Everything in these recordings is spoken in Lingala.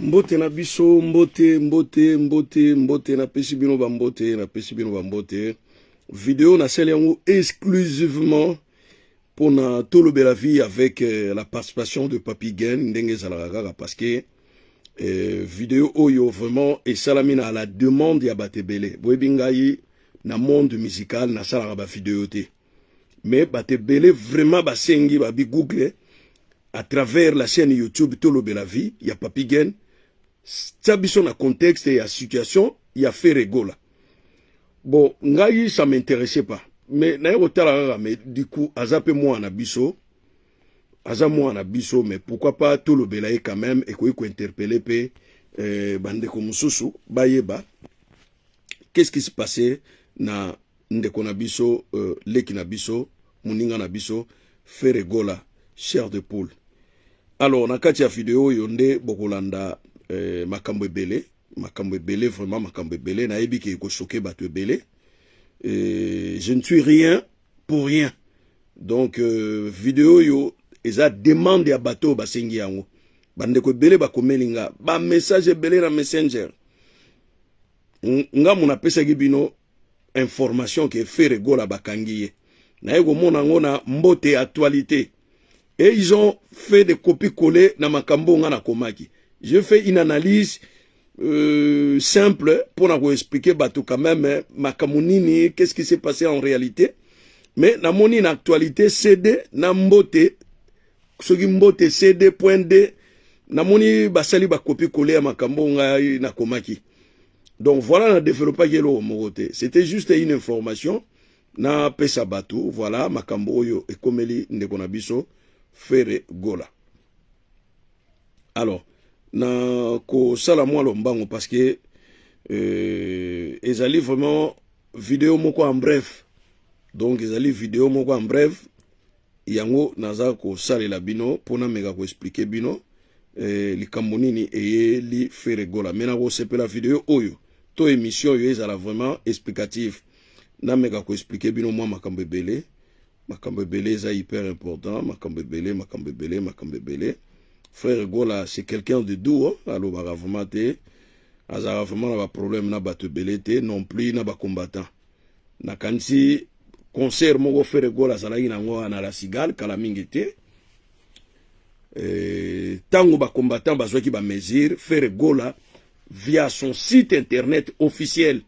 Mbote na biso, mbote, mbote, mbote, mbote, napesi bino bambote, napesi bino bambote. Video nasali yango exclusivement mpona tolobela vie avec la participation de Papi Gen, ndenge ezalaka kaka, parce que video oyo vraiment esalami na la demande ya bato ebele. Boyebi ngai na monde musical nasalaka bavideo te, mais bato ebele vraiment basengi, babi Google à travers la chaîne YouTube Tolobela Vie ya Papi Gen, tia biso na contexte ya situation ya Ferre Gola. Bon, ngai ça m'intéressait pas, mais naye kotala kaka, mais du coup aza mpe mwana biso, aza mwana biso, mais pourquoi pas tolobela ye quand même? Ekoki kointerpeller mpe bandeko mosusu bayeba qu'est-ce qui se passait na ndeko na biso, leki na biso, moninga na biso Ferre Gola, Chair de Poule. Alors na kati ya video oyo nde bokolanda makambo ebele, makambo ebele, vraiment makambo ebele. Nayebi ke ekochoquer bato ebele. Je ne suis rien pour rien. Donc video oyo eza demande ya bato oyo basengi yango. Bandeko ebele bakomeli nga bamessage ebele na Messenger. Nga mo napesaki bino information ke Ferre Gola bakangi ye, naye komona yango na Mbote Actualité et ils ont fait des copier-coller na makambo nga nakomaki. Je fais une analyse simple mpona koexpliquer bato quand même makambo nini, qu'est-ce qui s'est passé en réalité. Mais namoni na Actualité CD na Mbote, soki Mbote CD point D, namoni basali bacopier-coller ya makambo ngai nakomaki. Donc voilà, na développaki eloko moko te, c'était juste une information napesa bato. Voilà makambo oyo ekomeli ndeko na biso Ferre Gola. Alors na kosala mwa lombango parce que ezali vraiment video moko en bref. Donc ezali video moko en bref, yango naza kosalela bino mpona meka koexpliquer bino likambo nini eyeli Ferre Gola. Me nakosepela video oyo to émission oyo ezala vraiment explicative, nameka koexpliquer bino mwa makambo ebele. Makambo ebele eza hyper important, makambo ebele, makambo ebele, makambo ebele. Frère Gola, c'est quelqu'un de doux, hein? Alobaka vraiment te, azalaka vraiment na baproblème na bato ebele te, non plus na bacombattant. Nakanisi concert moko Ferre Gola azalaki nango na La Cigale kala mingi te, ntango bacombattant bazwaki bamesure, Ferre Gola via son site internet officiel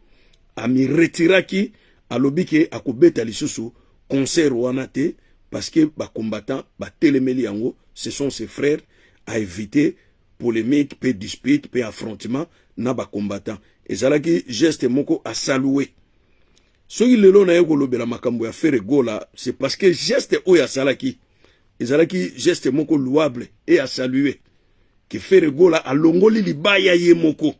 amiretiraki, alobi ke akobeta lisusu concert wana te parce que bacombattant batelemeli yango, ce sont ses frères, à éviter polémique mpe dispute mpe affrontement na bacombattant. Ezalaki geste moko asaluer. Soki lelo naye kolobela makambo ya Ferre Gola, c'est parce que geste oyo asalaki ezalaki geste moko louable et asaluer, ke Ferre Gola alongoli libaya ye moko,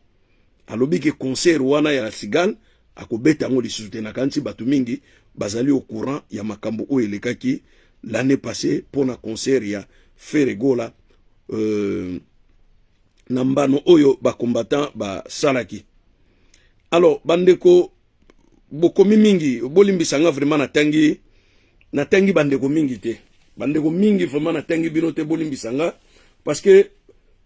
alobi ke concert wana ya La Cigale akobeta yango lisusu te. Nakanisi bato mingi bazali au courant ya makambo oyo elekaki l'année passée mpona concert ya Ferre Gola, na mbano oyo bacombattant basalaki. Alors bandeko, bokomi mingi, bolimbisanga vraiment, natangi bandeko mingi te, bandeko mingi vraiment natangi bino te, bolimbisanga, parce que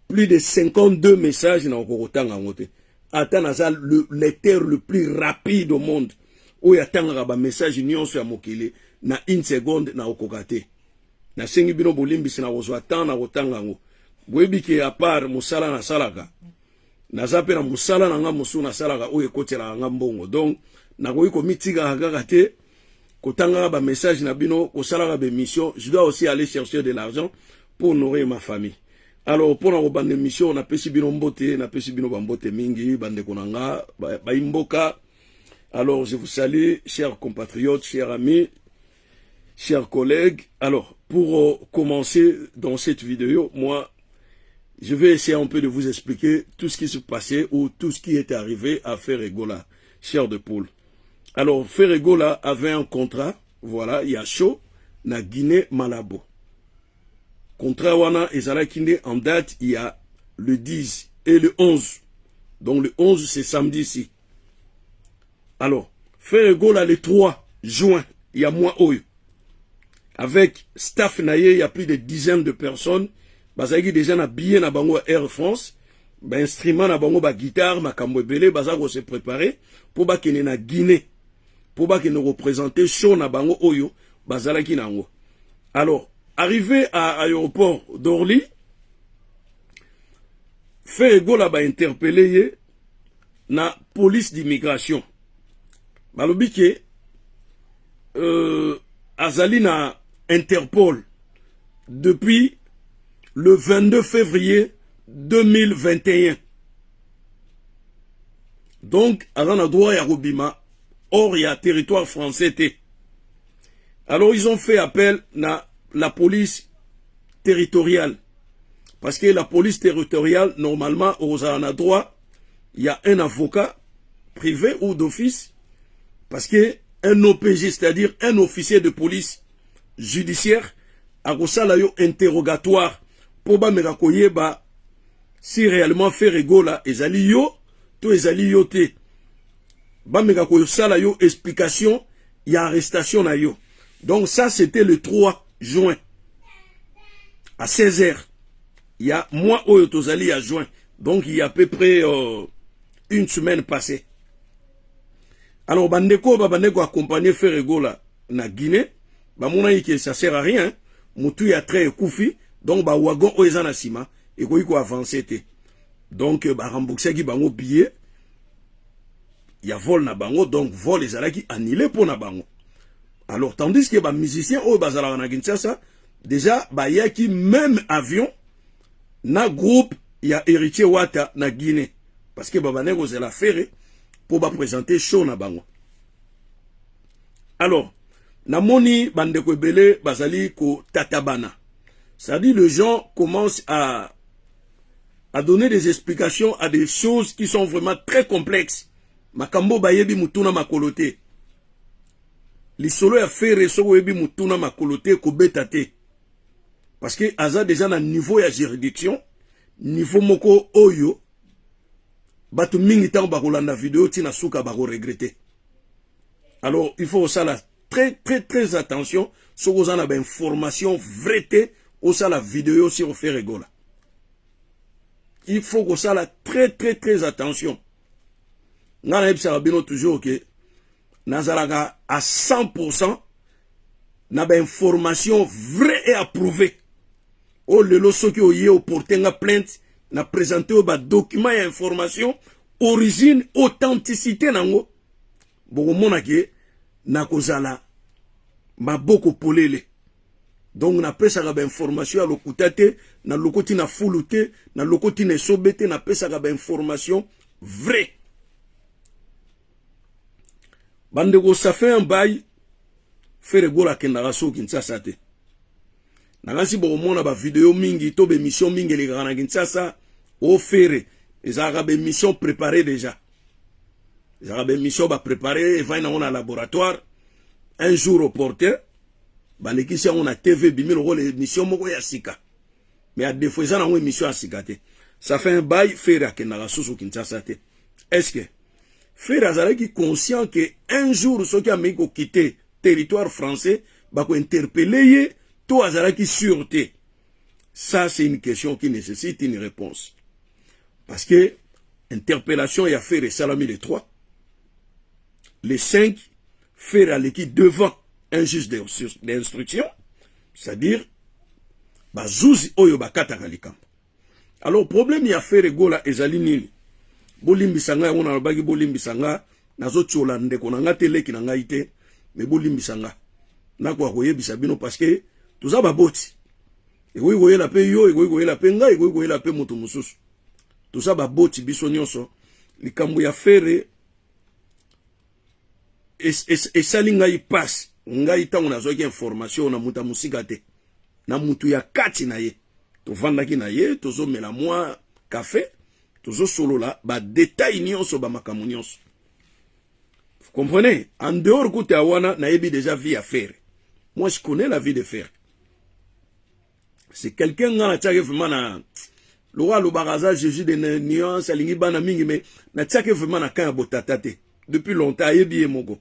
plus de 52 messages nakoki kotanga yango te. Ata naza le lecteur le plus rapide au monde oyo atangaka bamessage nyonso ya mokili na une seconde, nakokoka te. Nasengi bino bolimbisi, na kozwa temps na kotanga yango. Boyebi ke à part mosala nasalaka, naza mpe na mosala na nga mosusu nasalaka oyo ekotelaka nga mbongo. Donc nakoki komitikaka kaka te kotangaka bamessage na bino, kosalaka bémission. Je dois aussi aller chercher de l'argent pour nourrir ma famille. Alors mpona kobanda émission, napesi bino mbote, napesi bino bambote mingi, bandeko na nga bayimboka. Alors je vous salue, chers compatriotes, chers amis, chers collègues. Alors pour commencer dans cette vidéo, moi je vais essayer un peu de vous expliquer tout ce qui se passait ou tout ce qui est arrivé à Ferre Gola, Chair de Poule. Alors Ferre Gola avait un contrat, voilà, il y a show na Guinée Malabo. Contrat wana ezalaki nde en date il y a le 10 et le 11. Donc le 11, c'est samedi ici. Alors Ferre Gola, le 3 juin, il y a mois oyo, avec staff na ye, il y a plus de dizaines de personnes, bazalaki déjà na billet na bango Air France. Bainstrument na bango, baguitare, makambo ebele, baza kose préparer mpo bakende na Guinée, mpo bakende koprésenter show na bango oyo bazalaki na yango. Alors, arrivé à aéroport d'Orly, Ferre Gola bainterpeller ye na police d'immigration. Balobi ke azali na Interpol depuis le 22 février 2021, donc aza na droit ya kobima hors ya territoire français te. Alors ils ont fait appel na la police territoriale, parce que la police territoriale, normalement, okozala na droit ya un avocat privé ou d'office, parce que un OPJ, c'est-à-dire un officier de police judiciaire, akosala yo interrogatoire mpo bameka koyeba si réellement Ferre Gola ezali yo to ezali yo te, bameka kosala yo explication ya arrestation na yo. Donc ça, c'était le 3 juin à 16 heures ya mois oyo tozali ya juin, donc il y a à peu près une semaine passée. Alors bandeko, babandeko accompagner Ferre Gola na Guinée, bamonaki ke ça sert à rien, motu ya train ekufi, donc bawagon oyo eza na nsima ekoki koavancer te. Donc baremboursaki bango billet ya vol na bango, donc vol ezalaki annulé mpo na bango. Alors, tandis que bamusicien oyo bazalaka na Kinshasa déjà bayaki même avion na groupe ya Héritier Wata na Guinée, parce que babandaki kozela Ferre mpo baprésenter show na bango. Alors namoni bandeko ebele bazali kotatabana, c'est-à-dire les gens commencent à donner des explications à des choses qui sont vraiment très complexes, makambo bayebi mutuna makolo te. Lisolo ya Ferre, soki oyebi mutuna makolo te, kobeta te, parce que aza déjà na niveau ya juridiction, niveau moko oyo bato mingi, ntango bakolanda video ntina suka, bakoregretter. Alors il faut osala très très très attention. Soki oza na bainformation vrai te, osala video sur Ferre Gola, il faut kosala très très très attention. Ngai nayebisaka bino toujours ke nazalaka à 100% na bainformation vrai et approuvé oyo lelo soki oye oporter nga plainte, na présente oyo badocument ya information, origine, authenticité nango, bokomona ke nakozala maboko polele. Donc napesaka bainformation ya lokuta te, nalokoti na fulu te, nalokoti na esobe te, napesaka bainformation vrai. Bandeko, ça fait un bail Ferre Gola akendaka so Kinshasa te. Nakasi bokomona bavideo mingi to baémission mingi elekaka na Kinshasa o Ferre, ezalaka baémission préparé déjà, ezalaka baémission bapréparé, evai nango na laboratoire, un jour opportun balekisi yango na TV, ebimi lokola émission moko ya sika. Mais à défaut, eza nango émission ya sika te. Ça fait un bail Ferre akendaka susu Kinshasa te. Est ce que Ferre azalaki conscient ke un jour soki ameki koquitter territoire français, bakointerpeller ye, to azalaki sûr te? Ça, c'est une question qui nécessite une réponse, parce que interpellation ya Ferre esalami le 3, le 5 Ferre aleki devant un juge d'instruction, c'est-à-dire bazuzi oyo bakataka likambo. Alors problème ya Ferre Gola ezali nini? Bolimbisa ngai, yango nalobaki, bolimbisa nga, nazotiola ndeko na nga te, leki na ngai te, me bolimbisa nga, nakoka koyebisa bino parce que toza baboti. Ekoki koyela mpe yo, ekoki koyela mpe ngai, ekoki koyela mpe moto mosusu. Toza baboti biso nyonso. Likambo ya Ferre esali ngai pasi. Ngai ntango nazwaki information na moto ya mosika te, na mutu ya kati na ye, tovandaki na ye, tozomela mwa kafe, tozosolola badétail nyonso, bamakambo nyonso. Vous comprenez? En dehors kuta ya wana, nayebi déjà vie ya Ferre. Moi, je connais la vie de Ferre. C'est quelqu'un nga natiaki vraiment na lokwa alobaka aza Jésus de nuance, alingi bana mingi, mais natiaki vraiment na camp ya botata te depuis longtemps. Ayebi ye moko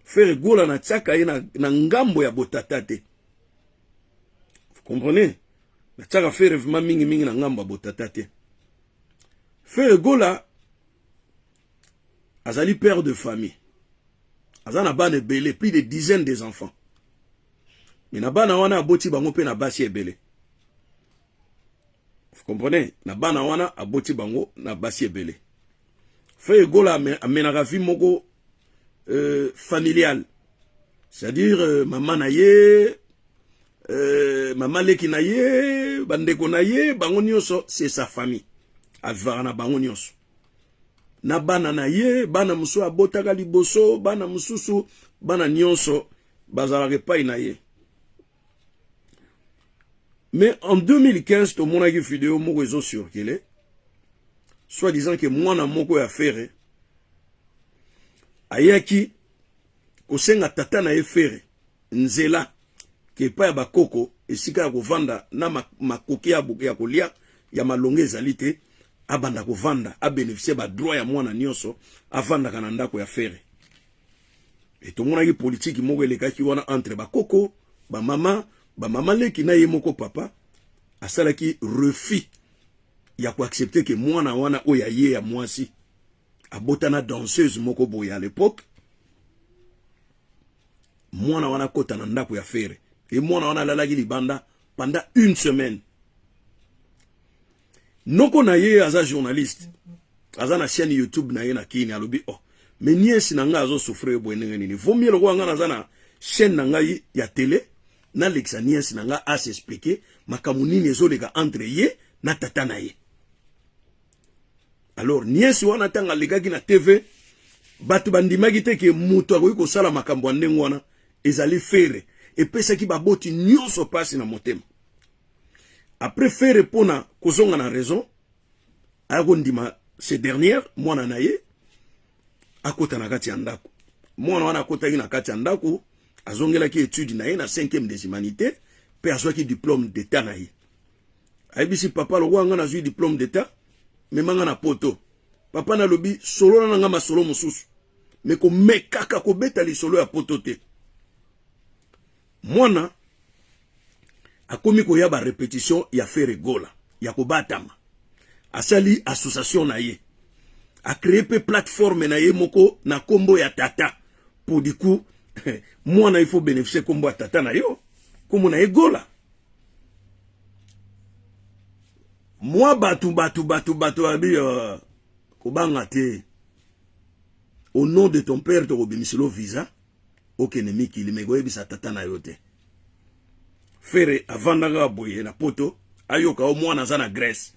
Ferre Gola, natiaka ye na ngambo ya botata te. Vous comprenez? Natiaka Ferre vraiment mingimingi na ngambo ya botata te. Ferre Gola azali père de famille, aza na bana ebele, plus de dizaine des enfants, mais na bana wana aboti bango mpe na basi ebele. Vous comprenez? Na bana wana aboti bango na basi ebele. Ferre Gola amenaka vie moko familiale, c'est-à-dire mama na ye, mama leki na ye, bandeko na ye, bango nyonso, c'est sa famille. Avivaka na bango nyonso, na bana na ye, bana mosusu abotaka liboso, bana mosusu, bana nyonso bazalaka epai na ye. Mais en 2015, tomonaki video moko ezocirculer, soit disant ke mwana moko ya Ferre ayaki kosenga tata na ye Ferre nzela ke epai ya bakoko, esika ya kovanda na makoki ya kolia ya malongo ezali te, abanda kovanda, abénéficier badroit ya mwana nyonso, avandaka na ndako ya Ferre. E tomonaki politiki moko elekaki wana entre bakoko, bamama, bamama leki na ye moko. Papa asalaki refus ya koaccepter ke mwana wana oyo aye ya mwasi abotana danseuse moko boye à l'époque, mwana wana akɔta na ndako ya Ferre. E mwana wana alalaki libanda pendant une semaine. Noko na ye aza journaliste, aza na chaîne YouTube na ye na Kini. Alobi: "Oh, mais nièce na ngai azosouffrir boye ndenge nini? Vaut mieux lokola ngai naza na chaîne na ngai ya télé, nalekisa nièce na ngai as'expliquer makambo nini ezoleka entre ye na tata na ye." Alors nièce wana, ntango alekaki na TV, bato bandimaki te ke moto akoki kosala makambo ya ndenge wana ezali Ferre. Epesaki baboti nyonso mpasi na motema. Après, Ferre, mpona kozonga na raison, aya kondima ce dernière mwana na ye akota na kati ya ndako. Mwana wana akotaki na kati ya ndako, azongelaki étude na ye na 5e des humanités mpe azwaki diplôme d'état na ye. Ayebisi papa: "Lokola nga nazwi diplôme d'état, mema nga na Poto." Papa nalobi: "Solola na nga masolo mosusu, me komekaka kobeta lisolo ya Poto te." Mwana akomi koya barépétition ya Ferre Gola ya kobatama. Asali association na ye, acréer mpe plateforme na ye moko na nkombo ya tata. Po du coup, mwana, il faut bénéficier nkombo ya tata na yo, nkombo na ye Gola. Mwa bato abi kobanga te, au nom de ton père tokobimiselo visa, okende mikili, me koyebisa tata na yo te. Ferre avandaka boye na Poto, ayoka o mwana aza na Grèce,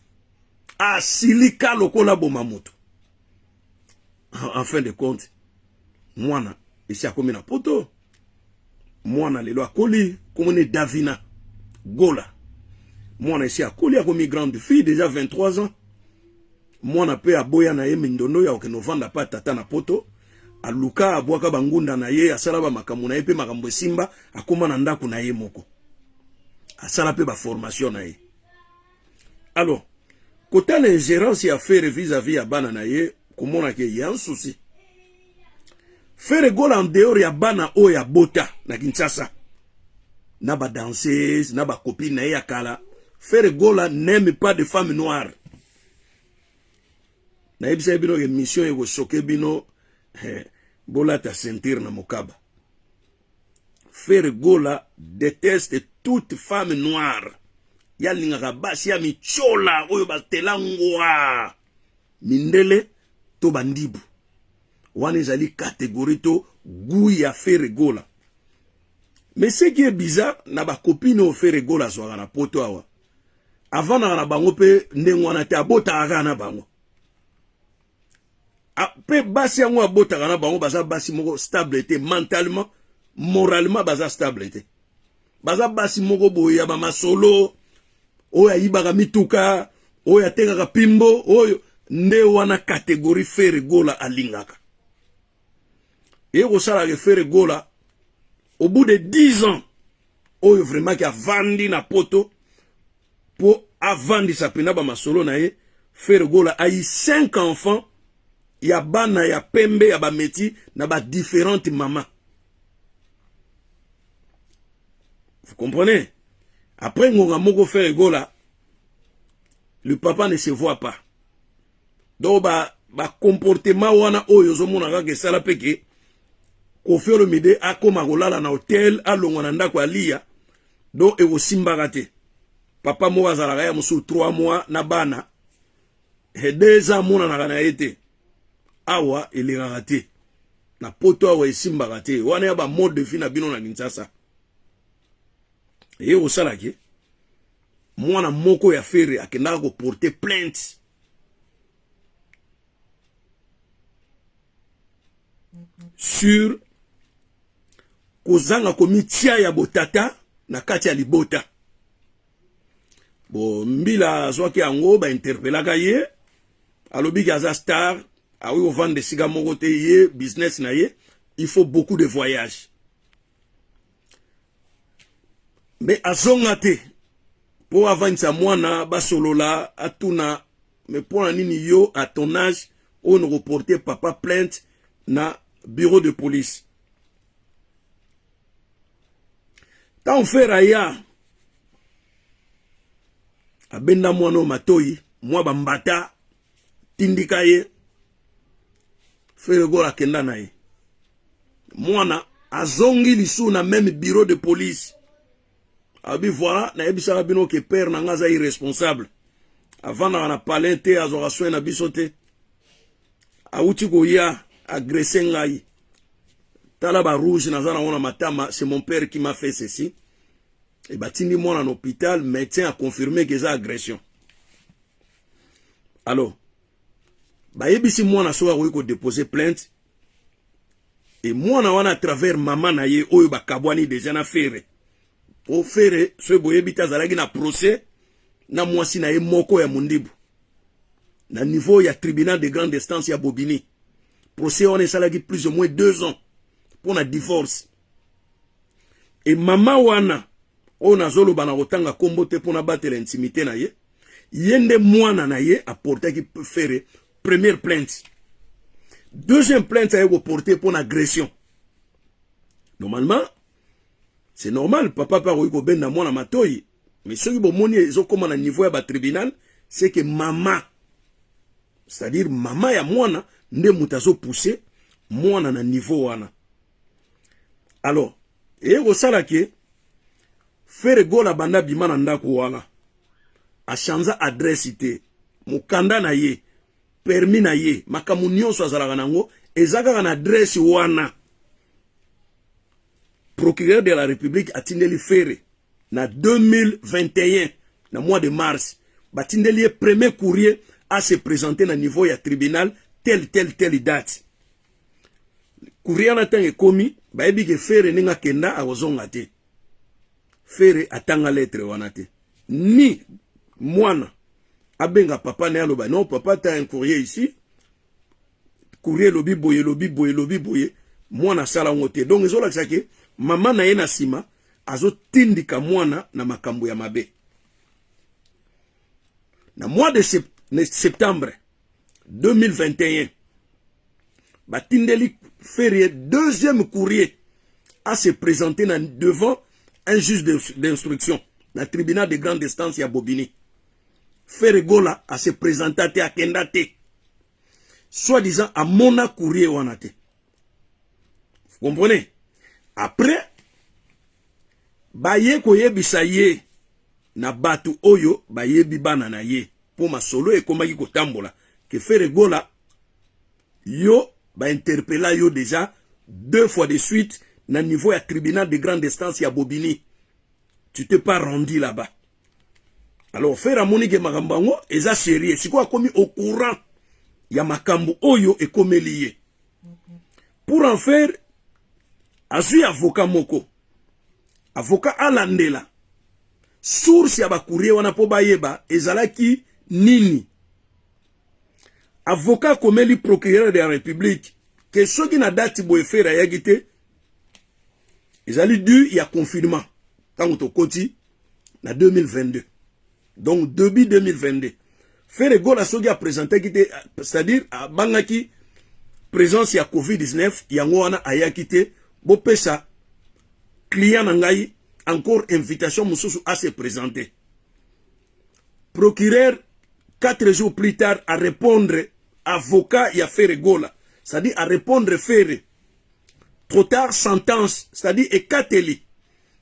asilika lokola boma moto. En fin de compte, mwana esi akomi na Poto. Mwana lelo akoli, komoni Davina Gola. Mwana esi akoli, akomi grande fille déjà, 23 ans. Mwana mpe aboya na ye mindondo ya kokende ovanda mpe tata na Poto. Aluka, abwaka bangunda na ye, asala bamakambo na ye mpe makambo esimba, akóma na ndako na ye moko, asala mpe baformation na ye. Alors, kotala ingérence ya Ferre vis-à-vis ya bana na ye, komona ke ya un souci. Ferre Gola, en dehors ya bana oyo abota na Kinshasa na badanseuse na bacopine na ye ya kala, Ferre Gola n'aime pas de femme noire. Nayebisaki bino ke mission ekochoquer bino, bolata ceinture na mokaba. Ferre Gola déteste toute femme noire. Ye alingaka basi ya mityola oyo batela ngwa, mindele to bandibu. Wana ezali catégorie to goût ya Ferre Gola. Mais ce qui est bizarre, na bacopine oyo Ferre Gola azwaka na Poto awa, avandaka na bango mpe ndenge wana te, abotaka kaka na bango. Mpe basi yango abotaka na bango baza basi moko stable te mentalement, moralement baza stable te. Baza basi moko boye ya bamasolo, oyo ayibaka mituka, oyo atekaka pimbo, oyo nde wana catégorie Ferre Gola alingaka. Eye kosalaka Ferre Gola, au bout de 10 ans oyo vraiment ke avandi na Poto mpo avandisa mpenza bamasolo na ye, Ferre Gola ayi 5 enfants ya bana ya pembe, ya bamétis na badifférentes mama. Vous comprenez? Après ngonga moko, Ferre Gola, le papa ne se voit pas. Donc ba ba comportement wana oyo ozomona kaka esala mpe ke Koffi Olomide akoma kolala na hotel, alongwa na ndako ya Liya, donc ekosimbaka te. Papa moko azalaka ya mosusu 3 mois na bana, 2 ans amonanaka na ye te. Awa elekaka te na poto, awa esimbaka te. Wana ya ba mode de vie na bino na Kinshasa. Eye kosala ke mwana moko ya Ferre akendaka koporter plainte sur kozanga komitia ya botata na kati ya libota. Bo mbila azwaki yango, bainterpelaka ye, alobiki aza star, akoki kovanda esika moko te, ye business na ye il faut beaucoup de voyage. Mais azonga te mpo avandisa mwana basolola, atuna mais mpo na nini yo à ton âge oyo nakoporte papa plainte na bureau de police? Ntango Ferre aya, abenda mwana oyo matoi, mwa bambata tindika ye. Ferre Gola akenda na ye, mwana azongi lisusu na même bureau de police, abi voilà, nayebisaka bino ke père na nga aza irresponsable, avandaka na palin te, azwaka soin na biso te, awuti koya agresse ngai, tala ba rouge naza nango na matama, c'est mon père qui m'a fait ceci. E batindi mwana na hôpital, médecin a confirmé que eza agression. Alors bayebisi mwana soki akoki kodepose plainte. E mwana wana, à travers mama na ye oyo bakabwani déjà na Ferre, po Ferre, soki boyebi te, azalaki na procès na mwasi na ye moko ya mondibu na niveau ya tribunal de grande instance ya Bobigny. Procès wana esalaki plus ou moins 2 ans mpo na divorce. E mama wana oyo nazoloba na kotanga nkombo te mpo nabatela intimité na ye, ye nde mwana na ye aportaki Ferre première plainte. Deuxième plainte aye koporte mpo na agression. Normalement, c'est normal, papa mpe akoki kobenda mwana matoi, mais soki bomoni ezokóma na niveau ya batribunal, c'est que mama, c'est-à-dire mama ya mwana nde moto azopousse mwana na niveau wana. Alors eye kosala ke Ferre Gola banda bima na ndako wana, achange adresse te, mokanda na ye, permis na ye, makambo nyonso azalaka nango eza kaka na adresse wana. Procureur de la République atindeli Ferre na 2021, na mois de mars, batindeli ye premier courrier à se présenter na niveau ya tribunal tel tel tel date. Courrier wana, ntango ekomi, bayebi ke Ferre ndenge akenda akozonga te. Ferre atanga lettre wana te, ni mwana abenga papa na ye aloba: "Non papa, t'as un courrier ici, courrier elobi boye, elobi boye, elobi boye." Mwana asala yango te. Donc ezolakisa ke mama na ye na nsima azotindika mwana na makambo ya mabe. Na mois de septembre 2021, batindeli Ferre deuxième courrier à se présenter devant un juge d'instruction na tribunal de grande instance ya Bobigny. Ferre Gola a se présenta te, akenda te, soi-disant amona courrier wana te. Vous comprenez? Après baye koyebisa ye na bato oyo bayebi bana na ye, mpo masolo ekomaki kotambola ke Ferre Gola, yo bainterpela yo déjà deux fois de suite na niveau ya tribunal de grande instance ya Bobigny, tu t'es pas rendu là-bas. Alors Ferre amoni ke makambo yango eza sérieux. Sikoyo akomi au courant ya makambo oyo ekomeli ye. Pour en faire, azwi avocat moko, avocat alandela source ya bacourrier wana mpo bayeba ezalaki nini. Avocat akomeli procureur de la République ke soki na date boye Ferre ayaki te, ezali dû ya confinement, ntango tokoti na 2022, donc début 2022, Ferre Gola soki apresentaki te, c'est-à-dire abangaki présence ya COVID-19, yango wana ayaki te. Bopesa client na ngai encore invitation mosusu à se présenter. Procureur, 4 jours plus tard, à répondre avocat ya Ferre Gola, c'est-à-dire a répondre Ferre trop tard, sentence, c'est-à-dire ekateli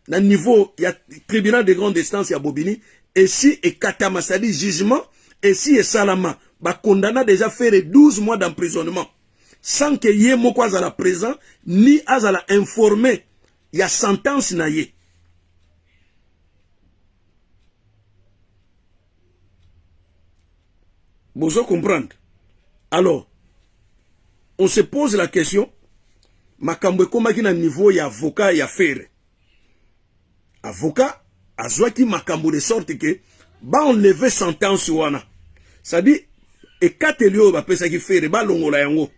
na niveau ya tribunal de grande instance ya Bobigny esi ekatama, c'est-à-dire jugement esi esalama, bakondana déjà Ferre 12 mois d'emprisonnement sans que ye moko azala présent ni azala informé ya sentence na ye. Bozo comprendre? Alors on se pose la question, makambo ekomaki na niveau ya avocat ya Ferre. Avocat azwaki makambo de sorte que baenleve sentence wana, c'est-à-dire ekateli oyo bapesaki Ferre, balongola yango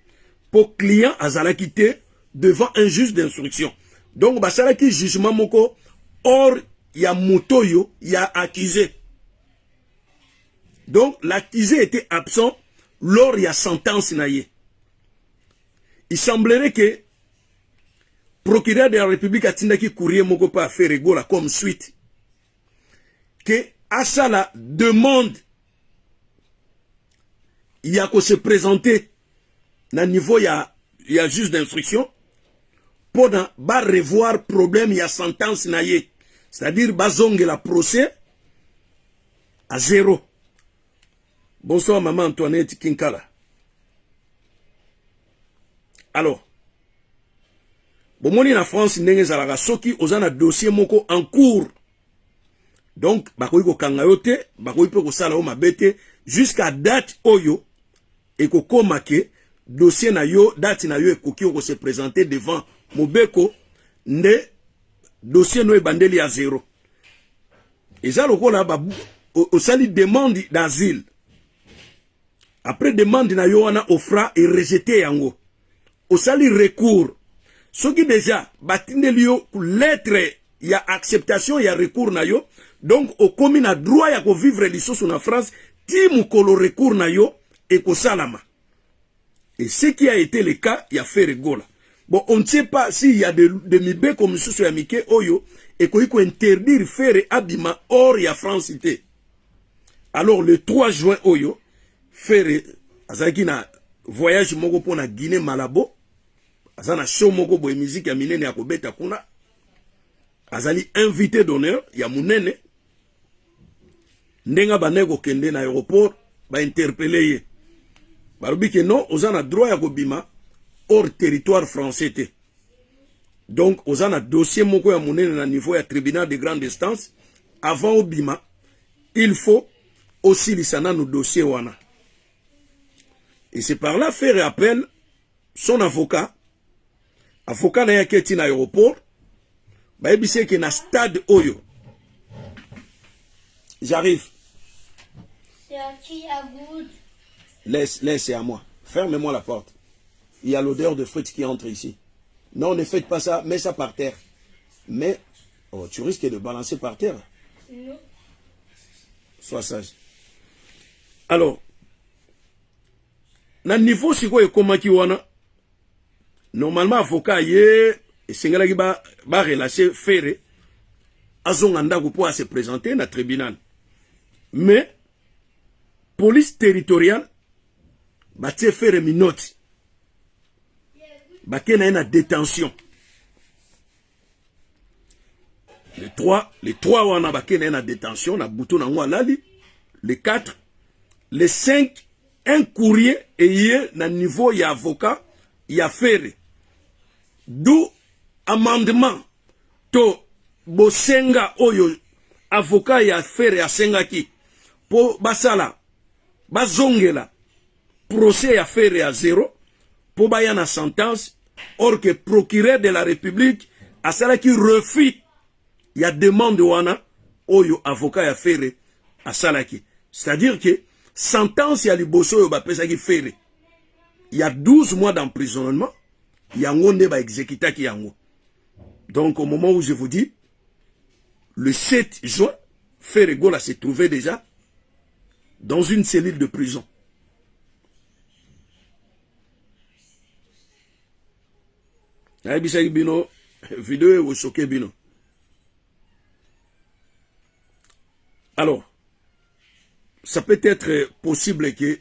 mpo client azalaki te devant un juge d'instruction. Donc basalaki jugement moko hors ya moto oyo ya accusé. Donc l'accusé était absent lors ya sentence na ye. Il semblerait que procureur de la République atindaki courrier moko mpe Ferre Gola comme suite ke asala demande ya kose présenter na niveau ya juge d'instruction mpona barevoir problème ya sentence na ye, c'est-à-dire bazongela procès à zéro. Bonsoir, maman Antoinette Kinkala. Alors bomoni na France ndenge ezalaka, soki oza na dossier moko en cours, donc bakoki kokanga yo te, bakoki mpe kosala yo mabe te jusqu'à date oyo ekokóma ke dossier na yo, date na yo ekoki okose présenter devant mobeko, nde dossier no ebandeli ya zéro. Eza lokola osali demande d'asile. Après demande na yo wana, OFPRA erejeter yango, osali recours. Soki déjà batindeli yo lettre ya acceptation ya recours na yo, donc okomi na droit ya kovivre lisusu na France ti mokolo recours na yo ekosalama. Et ce qui a été le cas ya Ferre Gola. Bon, on ne sait pas s'il y a de mibeko misusu ya mike oyo ekoki kointerdire Ferre abima hors ya France te. Alors le 3 juin oyo, Ferre azalaki na voyage moko mpo na Guinée Malabo. Aza na show moko boye, musique ya minene ya kobeta kuna, azali invité d'honneur ya monene. Ndenge abandaki kokende na aéroport, bainterpeller ye, balobi ke non, oza na droit ya kobima hors territoire français te, donc oza na dossier moko ya monene na niveau ya tribunal de grande instance. Avant obima, il faut osilisa nanu dossier wana. Et c'est par là Ferre appelle son avocat. Avocat na ye aketi na aéroport, bayebisi eke na stade oyo, j'arrive. C'est à qui à goutte? Laisse, laisse, c'est à moi. Ferme-moi la porte. Il y a l'odeur de frites qui entre ici. Non, ne faites pas ça, mets ça par terre. Mais oh, tu risques de balancer par terre. Non. Sois sage. Alors, na niveau sikoyo ekomaki wana, normalement avocat ye esengelaki barelâcher ba Ferre, azonga ndako mpo ase présenter na tribunal. Mais police territoriale batie Ferre menottes, bake na ye na détention le 3. Le 3 wana, bake na ye na détention na butu nango, alali le 4, le 5, un courrier eye na niveau ya avocat ya Ferre, du amendement to bosenga oyo avocat ya Ferre asengaki mpo basala bazongela procès ya Ferre ya zéro mpo baya na sentence, or que procureur de la République asalaki refus ya demande wana oyo avocat ya Ferre asalaki. C'est-à-dire que sentence ya liboso oyo bapesaki Ferre ya 12 mois d'emprisonnement, yango nde baexécutaki yango. Donc au moment où je vous dis, le 7 juin, Ferre Gola se trouvait déjà dans une cellule de prison. Nayebisaki bino, video ekochoquer bino. Alors ça peut être possible que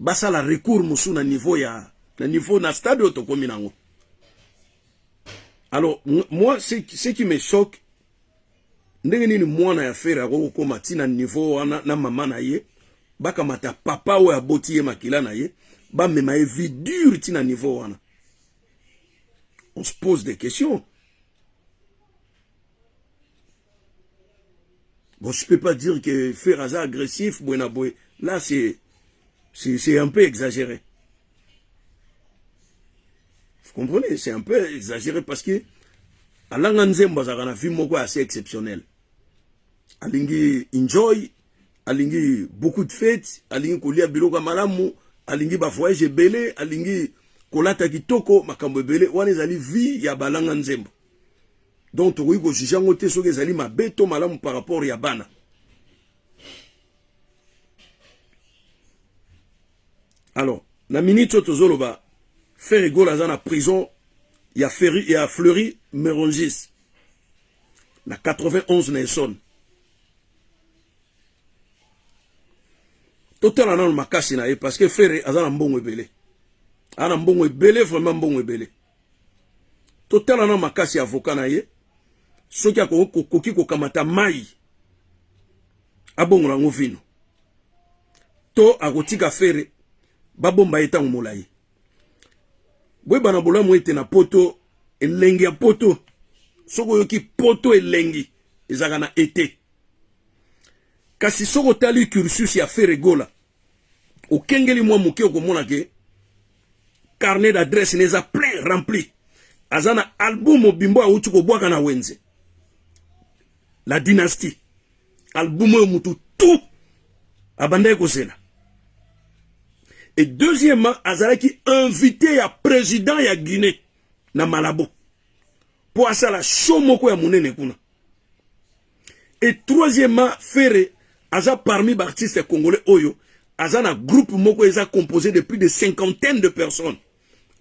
Basala recours mosusu na niveau ya na niveau na stade oyo tokomi nango. Alors moi, ce qui me choque, ndenge nini mwana ya Ferre akoki kokóma ntina niveau wana na mama na ye, bakamata papa oyo aboti ye, makila na ye, bamema ye vie dure ntina niveau wana? On se pose des questions. Bon, je peux pas dire que Ferre aza agressif boye na boye. Là, c'est un peu exagéré, vous comprenez? C'est un peu exagéré parce que alanga nzembo azalaka na vie moko assez exceptionnelle. Alingi enjoy, alingi beaucoup de fêtes, alingi kolia biloko ya malamu, alingi bavoyage ebele, alingi kolata kitoko, makambo ebele. Wana ezali vie ya balanga nzembo. Donc tokoki kojuger yango te soki ezali mabe to malamu par rapport ya bana. Alors, na minute oyo tozoloba, Ferre Gola aza na prison ya Fleury Mérogis na 91 na Essonne. Totala nano makasi na ye, parce que Ferre aza na mbongo ebele, aza na mbongo ebele, vraiment mbongo ebele. Totala nano makasi ya avocat na ye, soki akoki kokamata mai abongola yango vino, to akotika Ferre babomba ye ntango molai. Boyeba na bolamu ete na Poto, elengi ya Poto, soki oyoki Poto, elengi ezalaka na ete. Kasi soki otali cursus ya Ferre Gola, okengeli mwa moke, okomona ke carnet d'adresse ne eza plein, rempli. Aza na album mobimbo awuti kobwaka na wenze, La Dynastie, album oyo mutu tout abandaki kozela. Et deuxièmement, azalaki invité ya président ya Guinée na Malabo mpo asala show moko ya monene kuna. Et troisièmement, Ferre aza parmi baartiste congolais oyo aza na groupe moko eza composé de plus de cinquantaine de personnes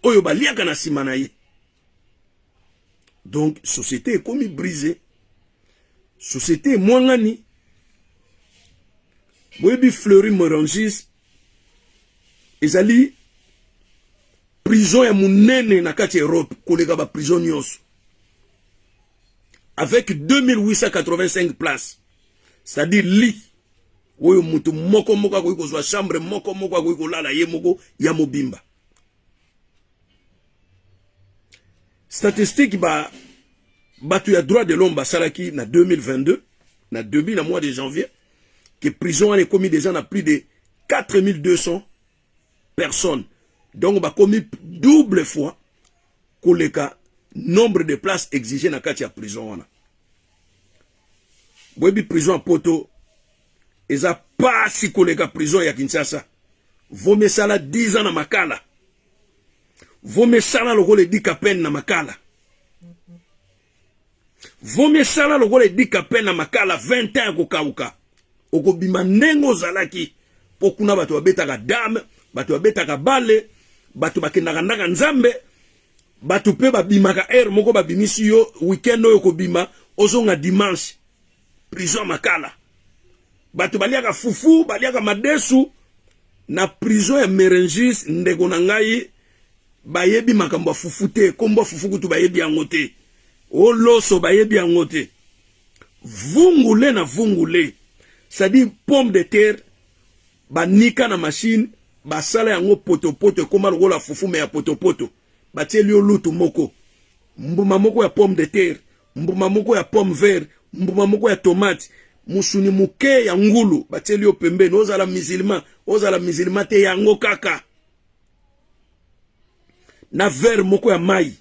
oyo baliaka na nsima na ye. Donc société ekomi brisé, société emwangani. Boyebi, Fleury Mérogis ezali prison ya monene na kati ya Europe koleka baprison nyonso, avec 2885 places, c'est-à-dire lit oyo moto moko moko akoki kozwa, chambre moko moko akoki kolala ye moko ya mobimba. Statistique ba bato ya droit de l'homme basalaki na 2022, na début na mois de janvier, que prison wana ekomi déjà na plus de 4200 personnes. Donc bakomi double fois koleka nombre de places exigées na kati ya prison wana. Boyebi, prison ya Poto eza pasi koleka prison ya Kinshasa. Vomi esala 10 ans na Makala, vomi esala lokola edika pene na Makala, vomi esala lokola edika pene na Makala 20 ans ya kokauka, okobima ndenge ozalaki. Mpo kuna bato babetaka dame, bato babetaka bale, bato bakendaka ndaka Nzambe, bato mpe babimaka heure moko. Babimisi yo weekend oyo, kobima ozonga dimanche. Prison Makala, bato baliaka fufu, baliaka madesu. Na prison ya Mérogis, ndeko na ngai, bayebi makambo ya fufu te. Kombo ya fufu kutu bayebi yango te, oloso bayebi yango te. Vungule na vungule, c'est-à-dire pomme de terre banika na machine, basala yango potopoto, ekóma lokola fufu me ya potopoto. Batieli yo lutu moko, mbuma moko ya pomme de terre, mbuma moko ya pomme vert, mbuma moko ya tomate, musuni moke ya ngulu batieli yo pembeni. Ozala musulman, ozala musulman te, yango kaka na verre moko ya mai.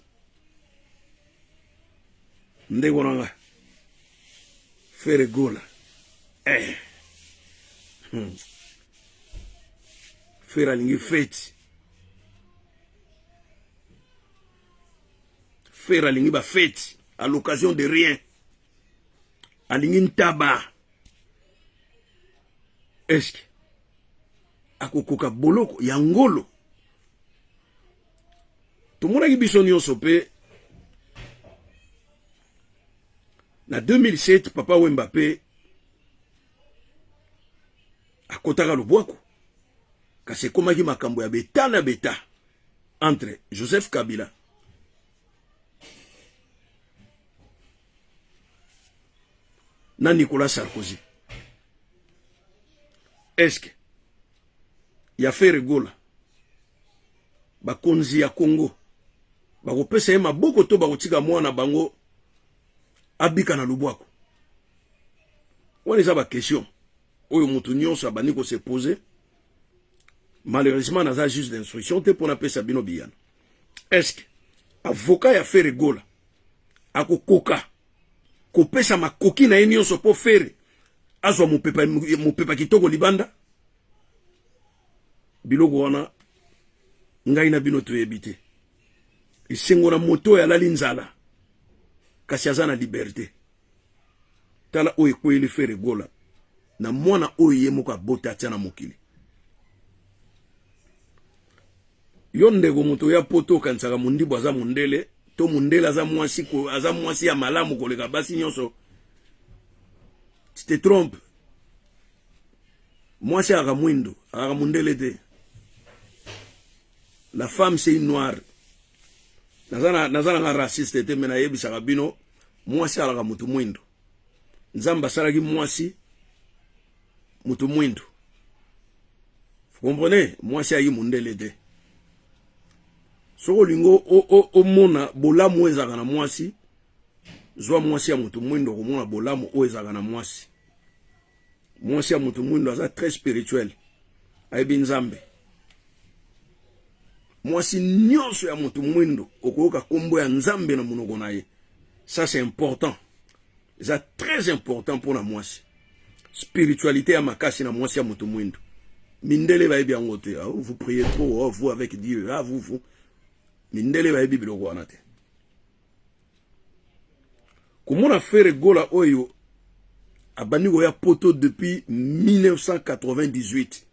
Ndeko na nga, Ferre Gola, eh. Ferre alingi feti, Ferre alingi bafeti à l'occasion de rien, alingi ntaba. Eske akokoka boloko ya ngolo? Tomonaki biso nyonso mpe na 2007, Papa Wemba mpe akotaka lobwaku. Kasi ekomaki makambo ya beta na beta entre Joseph Kabila na Nicolas Sarkozy. Est-ce que ya Ferre Gola bakonzi ya Congo bakopesa ye maboko to bakotika mwana bango abika na lubwaku? Wana eza ba question oyo moto nyonso abandi ko se poser. Malheureusement naza juge d'instruction te mpo napesa bino biyano. Est-ce que avocat ya Ferre Gola akokoka kopesa makoki na ye nyonso mpo Ferre azwa mopepa, mopepa kitoko libanda? Biloko wana ngai na bino toyebi te. Esengo na moto oyo alali nzala kasi aza na liberte. Tala oyo ekweyeli Ferre Gola na mwana oyo ye moko abota atia na mokili. Yo ndeko moto ya poto okanisaka mondibu aza mondele to mondele aza mwasi, aza mwasi ya malamu koleka basi nyonso. Tu te trompes. Mwasi akaka mwindo, akaka mondele te. La femme c'est une noire. Naza na naza na raciste te, mais nayebisaka bino mwasi alaka moto mwindo. Nzambe asalaki mwasi moto mwindo. Vous comprenez? Mwasi ayi mondele te. Soki olingi omona bolamu oyo ezalaka na mwasi, zwa mwasi ya moto mwindo, okomona bolamu oyo ezalaka na mwasi. Mwasi ya moto mwindo aza très spirituel, ayebi Nzambe. Mwasi nyonso ya moto mwindo okoyoka kombo ya Nzambe na monoko na ye. Ça c'est important, eza très important mpona mwasi. Spiritualité ya makasi na mwasi ya moto mwindo. Mindele bayebi yango te. Ah, vous priez trop, oh, vous avec Dieu, ah, vous, vous. Mindele bayebi biloko wana te. Komona Ferre Gola oyo abandi koya poto depuis 1998,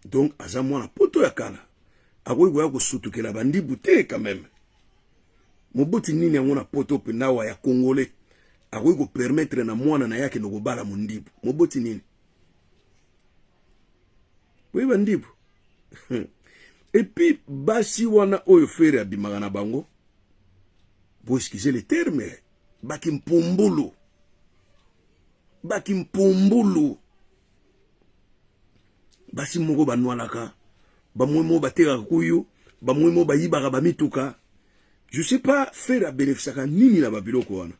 donc aza mwana poto ya kala, akoki koya kosutukela bandibu te quand même. Moboti nini yango na poto mpenza awa ya congolais akoki kopermettre na mwana na ye akende kobala mondibu? Moboti nini? Boyeba ndibu. Et puis basi wana oyo Ferre abimaka na bango, bo excusez le terme, bakimpumbulu, bakimpumbulu, basi moko banwalaka, bamwe moko batekaka kuyu, bamwe moko bayibaka bamituka. Je sais pas Ferre abénéficiaka nini na babiloko wana.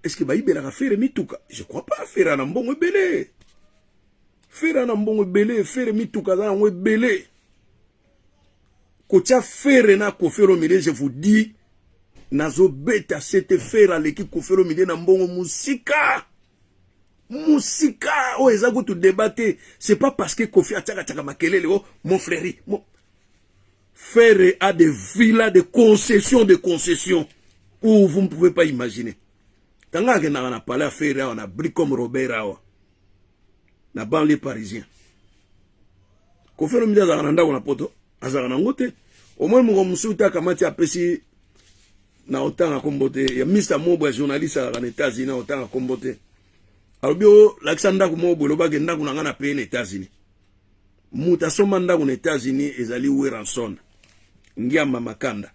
Est-ce que bayibelaka Ferre mituka? Je crois pas. Ferre na mbongo ebele, Ferre na mbongo ebele, Ferre mituka aza yango ebele. Kotia Ferre na Koffi Olomide, je vous dis, nazobeta sete, Ferre aleki Koffi Olomide na mbongo mosika mosika. Oyo eza kutu débat te. C'est pas parce que Koffi atiakatiaka makelele, oh mon frère, mon... Ferre a des villas de concession, de concession où vous ne pouvez pas imaginer. Tanga akendaka na palais ya Ferre awa na Bricom Robert awa na banlieue parisien. Koffi Olomide azalaka na ndako na poto? Azalaka nango te. Omoi moko mosusu te akamati apesi na otanga kombo te ya Mr Mobo ya journaliste azalaka na États-Unis, na otanga kombo te. Alobi olakisa ndako moko boye, olobaki ndako na ngai na paye na États-Unis. Moto asomba ndako na États-Unis ezali Werrason Ngiama Makanda,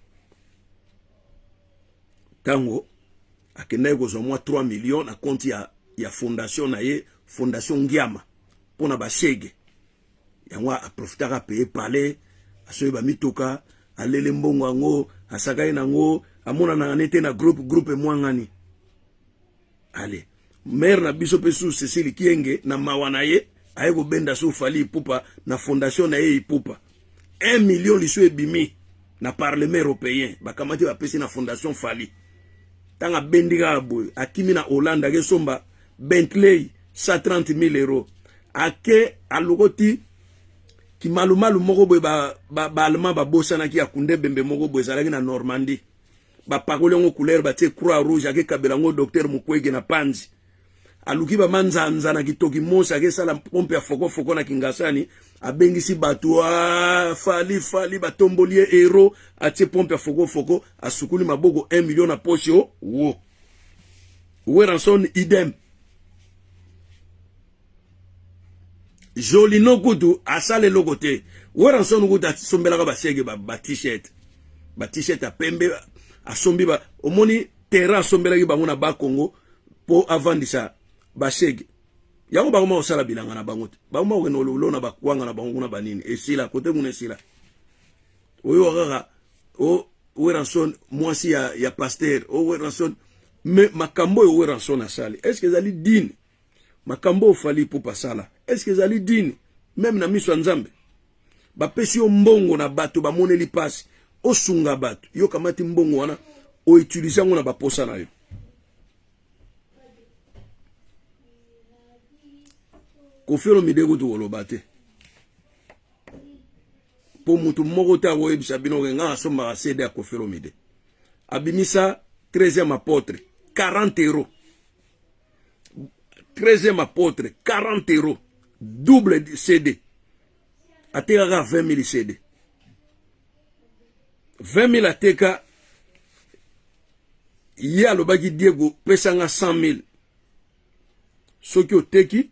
ntango akendaki kozwa mwa 3 millions na compte ya fondation na ye, fondation Ngiama mpona bashege yango. Aprofitaka apaye palais, asoyi bamituka, alele mbongo yango, asaka ye nango, amonanaka nete na groupe emwangani. Ale mare na biso mpe su Cécile Kienge na mawa na ye aye kobenda su Fally Ipupa na fondation na ye Ipupa. 1 million lisu ebimi na parlement européen, bakamati bapesi na fondation Fally. Ntango abendi kaka boye, akimi na Hollande, akesomba Bentley 130 000 euros, ake alokoti kimalumalu moko boye. Baallemand babosanaki akunde bembe moko boye ezalaki na Normandie, bapakoli yango couleur, batie croix rouge, akekabela yango docteur Mukwege na panzi. Aluki bamanzanza na kitoki mosi, akesala pompe ya fokofoko na Kingasani, abengisi bato, ah, Fally Fally, batomboli ye héros, atie pompe ya fokofoko, asukuli maboko, 1 million na poche. O wo Werrason idem. Jolino kutu asala eloko te. Werrason kutu asombelaka basege ba, ba t-shirt. Ba t-shirt ya pembe asombi ba omoni terrain asombelaki bango na ba Congo po avandisa basege. Yango bakoma kosala bilanga na bango te. Bakoma kokende kolona bakwanga na bango kuna banini. Esila kote kuna esila. Oyo kaka o Werrason mwasi ya, ya pasteur o Werrason mais makambo oyo Werrason asali est-ce que ezali digne? Makambo oyo Fally Ipupa asala est-ce que ezali digne meme na miso ya Nzambe? Bapesi yo mbongo na bato bamoneli pasi, osunga bato, yo kamati mbongo wana o utiliser yango na baposa na yo. Koffi Olomide kutu koloba te mpo moto moko te akoyebisa bino ke ngai nasombaka CD ya Koffi Olomide. Abimisa 13e apôtre 40 euros 13e apôtre 40 euros double CD atekaka 20 000 CD 20 000 ateka ye alobaki Diego pesanga 100 000 soki oteki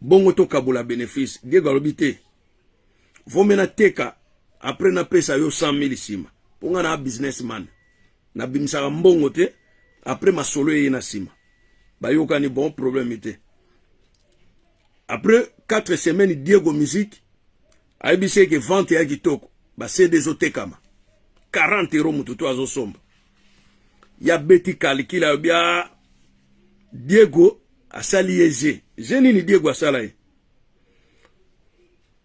bongo tokabola bénéfice. Diego alobi te vome nateka après napesa yo 100 000 nsima mpo nga na businessman nabimisaka mbongo te après masolo eye na nsima bayokani bon problème te. Après 4 semaines Diego Musique ayebisi eke vente ya kitoko ba CD ezotekama 40 euros motu to azosomba ya beti calcul ayobi a Diego asali ye je je nini Diego asala ye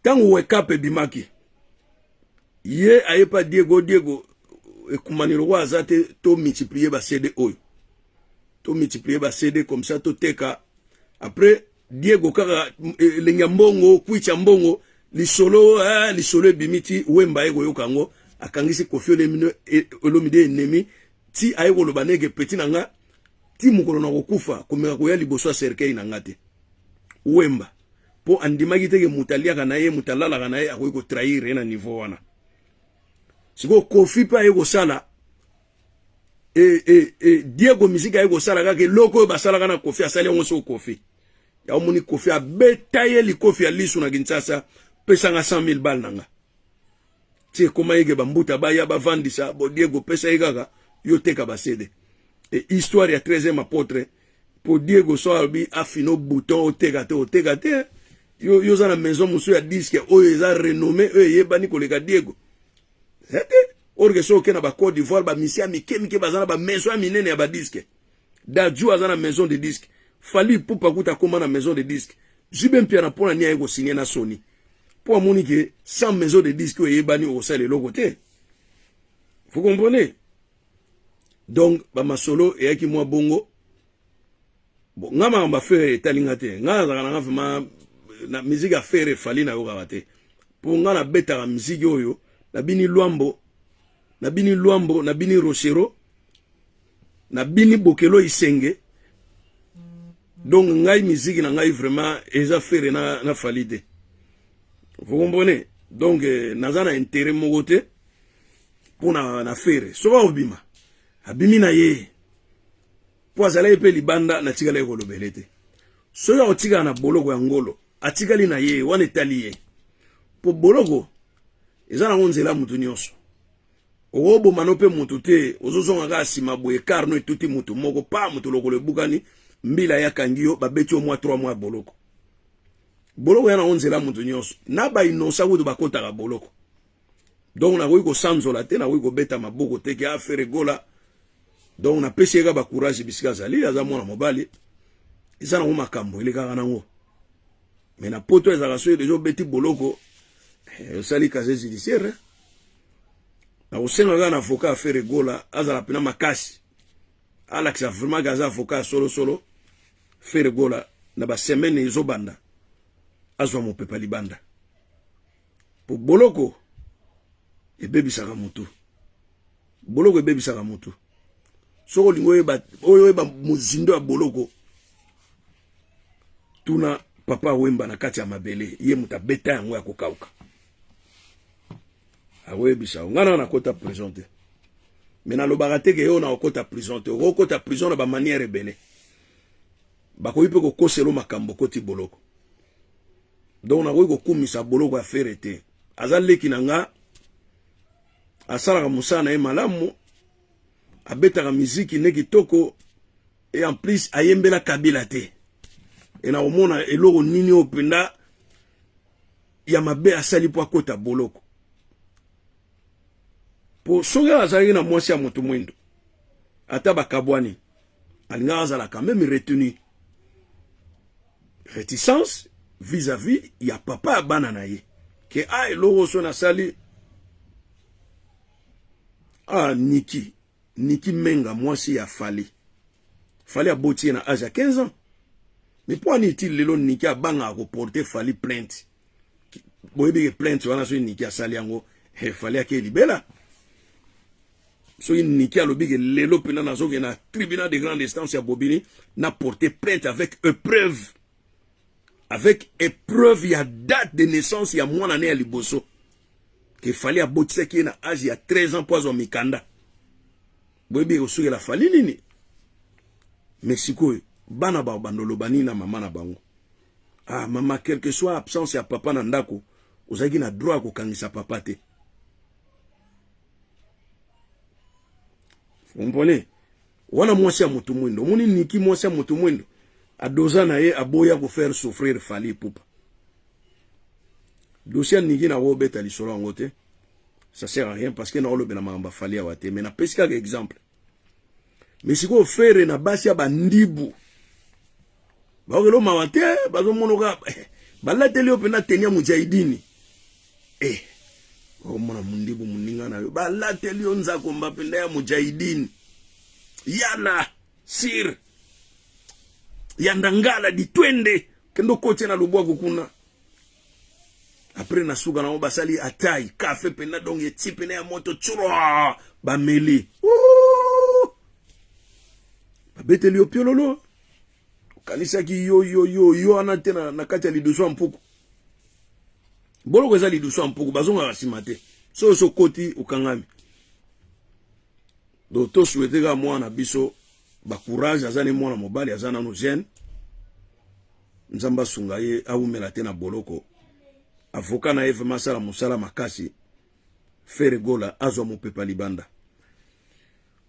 ntango wake up ebimaki ye ayepa Diego Diego ekumani lokola aza te to multiplier ba CD oyo to multiplier ba CD comme ça toteka après Diego kaka elengi ya mbongo kwicha mbongo lisolo eh, lisolo ebimi ti Wemba aye koyoka yango akangisi Koffi Olomide ennemi ti aye koloba nege petit na nga ti mokolo na kokufa komeka koya liboso ya cercueil na nga te Wemba po andimaki teke moto aliaka na ye moto alalaka na ye akoki kotrahir ye na niveau wana. Sikoyo Koffi mpe aye kosala Diego Musique aye kosala kaka eloko oyo basalaka na Koffi asali yango soko Koffi ya omoni Koffi abeta ye likofi ya lisu na Kinshasa pesanga 100 000 balles na nga ti ekoma yeke bambuta baya bavandisa bo Diego pesa ye kaka yo teka ba CD e histoire ya 13e apôtre po Diego so alobi afino bouton oteka te oteka te yo yo oza na maison mosusu ya disque oyo eza renommé oyo eyebani koleka Diego te orke so oke na ba Côte d'Ivoire ba misia mike mike baza na ba maison ya minene ya ba disque Dadju aza na maison de disque Fally Ipupa kuta akoma na maison de disque JB Mpiana mpona nini aye kosigne na Sony mpo amoni ke sans maison de disque oyo eyebani okosala eloko te. Vous comprenez? Donc bamasolo eyaki mwa bongo. Bon, nga makambo ya Ferre etali nga te. Nga nazalaka nanga vraiment na musique ya Ferre Fally nayokaka te. Mpo nga nabetaka musique oyo nabini Luambo, nabini Luambo, nabini Rochero, nabini Bokelo Isenge. Donc ngai musique na ngai vraiment eza Ferre na, na Fally te. Vous comprenez? Donc naza na intérêt moko te mpo na Ferre. Soki akobima abimi na ye mpo azalaki mpe libanda natikalaki kolobele te. Soki akotikala na boloko ya ngolo atikali na ye wana etali ye mpo boloko eza nango nzela mutu nyonso. Okoboma no mpe mutu te ozozonga kaka nsima boye car no etuti mutu moko pa mutu lokolo ebukani mbila yakangi yo babeti yo mwa 3 mois boloko. Boloko ya nango nzela mutu nyonso na ba innocent kutu bakotaka boloko. Donc nakoki kosanzola te nakoki kobeta maboko te ke Ferre Gola. Donc napesi ye kaka ba courage bisika azali aza mwana mobali eza nango makambo elekaka nango. Mais na poto ezalaka soki deja obeti boloko osali casier judiciaire. Nakosenga kaka na avocat ya Ferre Gola azala mpena makasi alakisa vraiment ke aza avocat ya solosolo. Ferre Gola na ba semaine ezobanda azwa mopepa libanda po boloko ebebisaka mutu. Boloko ebebisaka mutu. Soki olingi oyeba oyo oyeba mozindo ya boloko tuna papa Wemba na kati ya mabele ye moto abeta yango ya kokauka akoyebisa yo. Nga na nakota prison te me nalobaka te ke yo na okota prison te. Okokota prison na ba manière ebele. Bakoki mpe kokosela makambo okoti boloko. Donc nakoki kokumisa boloko ya Ferre te. Aza leki na nga, asalaka mosala na ye malamu, abetaka miziki ne kitoko, et en plus ayembela Kabila te. E na komona eloko nini oyo mpenza ya mabe asali mpo akota boloko. Po soki azalaki na mwasi ya moto mwindo, ata bakabwani, alingaka azala quand même retenu, réticence vis-à-vis ya papa ya bana na ye, ke a eloko so nasali. A Niki Menga, mwasi ya Fally, Fally aboti ye na age ya 15 ans, mais mpo ani ti lelo Niki abangaka koporter Fally plainte? Boyebi ke plainte wana, soki Niki asali yango, Fally ake libela. Soki Niki alobi ke lelo mpena nazokende na tribunal de grande instance ya Bobigny na porter plainte avec épreuve, avec épreuve ya date de naissance ya mwana ne ya liboso, ke Fally abotisaki ye na age ya 13 ans mpo azwa mikanda, boyebi ekosukela Fally nini? Mais sikoyo bana bandoloba nini na mama na bango? Ah mama, quelque soit absence ya papa na ndako, ozalaki na droit ya kokangisa papa te. Comprenez? Wana mwasi ya moto mwindo, omoni Niki, mwasi ya moto mwindo, adoza na ye, aboya kofaire souffrir Fally Ipupa. Dossier ya Niki, nakobeta lisolo yango te, ça sert à rien, parce que naolobela makambo ya Fally awa te, mais napesi kaka exemple. Mais sikoyo Ferre na basi ya bandibu, baokelo mawa te, bazomonoka balateli yo mpena tenia mujahidini. Eh, omona mundibu moninga na yo, balateli yo nzakomba mpenza ya mujahidini, yala sir ya ndangala ditwende, kende okotia na lobwako kuna. Après na suka nango basali atai kafe mpena, donc eti pena ya moto tsura, bameli, babeteli yo piololo, okanisaki yo yo yo yo wana te na kati ya lidusu ya mpuku. Boloko eza lidusu ya mpuku, bazongaka nsima te. Soki so okoti, okangami. Donc tosouhaiter kaka mwana biso bacourage. Aza ne mwana mobali, aza nano jeune. Nzambe asunga ye, awumela te na boloko. Avocat na ye vraiment asala mosala makasi, Ferre Gola azwa mopepa libanda.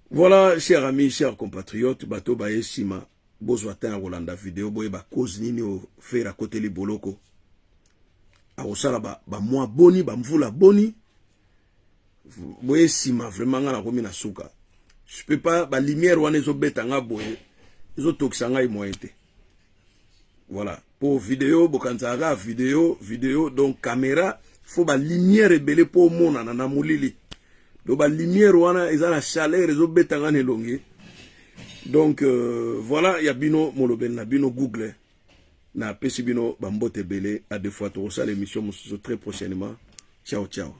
Voilà, chers amis, chers compatriotes, bato baye nsima, bozwa temps ya kolanda video, boyeba cause nini oyo Ferre akoteli boloko, akosala bamwa ba boni, bamvula boni. Boye nsima, vraiment nga nakomi na suka, je peux pas. Balumière wana ezobeta nga boye, ezotokisa ngai moyen te. Voilà, po video bokanisaka kaka video video, donc caméra faut balumière ebele mpo omonana na molili. Donc balumière wana eza na chaleur, ezobeta nga na elongi. Donc voilà, ya bino molobeli na bino Google, napesi bino bambote ebele. À deux fois, tokosala émission mosusu très prochainement. Ciao ciao.